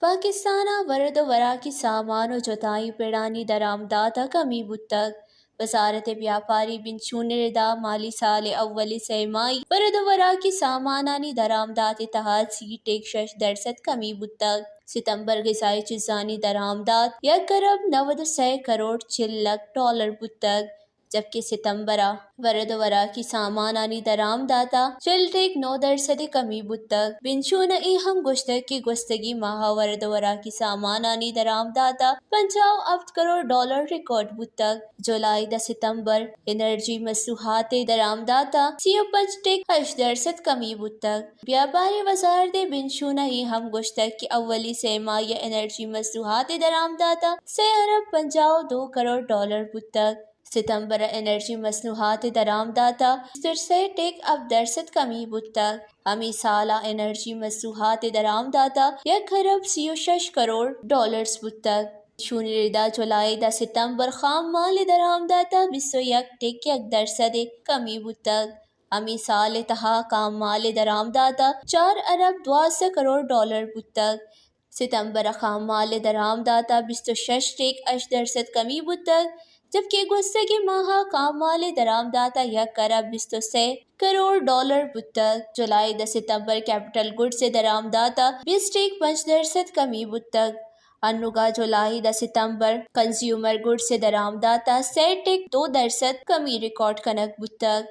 پاکستان ءَ ورد ءُ وراکی سامان ءُ جتائیں پڑانی درآمدات ءَ کمی بوتگ۔ وزارت بیاپاری بنچونی ردا مالی سال ءِ اولی سہ ماہی ورد ءُ وراکی سامانانی درآمدات ءِ تہا سی ٹیک شش درسد کمی بوتگ۔ ستمبر غذائی چیزانی درآمدات یک ارب نود ءُ سئے کروڑ چل لکھ ڈالر بوتگ، جبکہ ستمبر ءَ ورد ءُ وراکی سامانانی درآمدات ءَ چل ٹیک نو درسد ءِ کمی بوتگ۔ بنچون ءَ اے ہم گوشتگ کہ گوستگیں ماہ ءَ ورد ءُ وراکی سامانانی درآمدات ءَ پنجاہ ءُ ہپت کروڑ ڈالر ریکارڈ بوتگ۔ جولائی داں ستمبر انرجی مصنوعات ءِ درآمدات ءَ سی ءُ پنچ ٹیک ہشت درسد کمی بوتگ۔ بیاپار ءِ وزارت ءِ بنچون ءَ اے ہم گوشتگ کہ اولی سہ ماہی ءَ انرجی مصنوعات ءِ درآمدات ءَ سئے ارب پنجاہ ءُ دو کروڑ ڈالر بوتگ۔ ستمبر ءَ انرجی مصنوعات ءِ درآمدات ءَ بیست ءُ سئے ٹیک ہپت درسد کمی بوتگ۔ ہمے سال ءَ انرجی مصنوعات ءِ درآمدات ءَ یک ارب سی ءُ شش کروڑ ڈالرز بوتگ۔ چونی ردا جولائی داں ستمبر خام مال ءِ درآمدات ءَ بیست ءُ یک ٹیک یک درسد ءِ کمی بوتگ۔ ہمے سال ءِ تہا خام مال ءِ درآمدات ءَ چار ارب دوازدہ کروڑ ڈالر بوتگ۔ ستمبر ءَ خام مال ءِ درآمدات ءَ بیست ءُ شش ٹیک ہشت درسد کمی بوتگ، جبکہ گوستگیں ماہ ءَ خام مال ءِ درآمدات ءَ یک ارب بیست ءُ سئے کروڑ ڈالر بوتگ۔ جولائی داں ستمبر کیپٹل گڈز ءِ درآمدات ءَ بیست ٹیک پنچ درسد کمی بوتگ۔ انوگا جولائی داں ستمبر کنزیومر گڈز ءِ درآمدات ءَ سئے ٹیک دو درسد کمی ریکارڈ کنگ بوتگ۔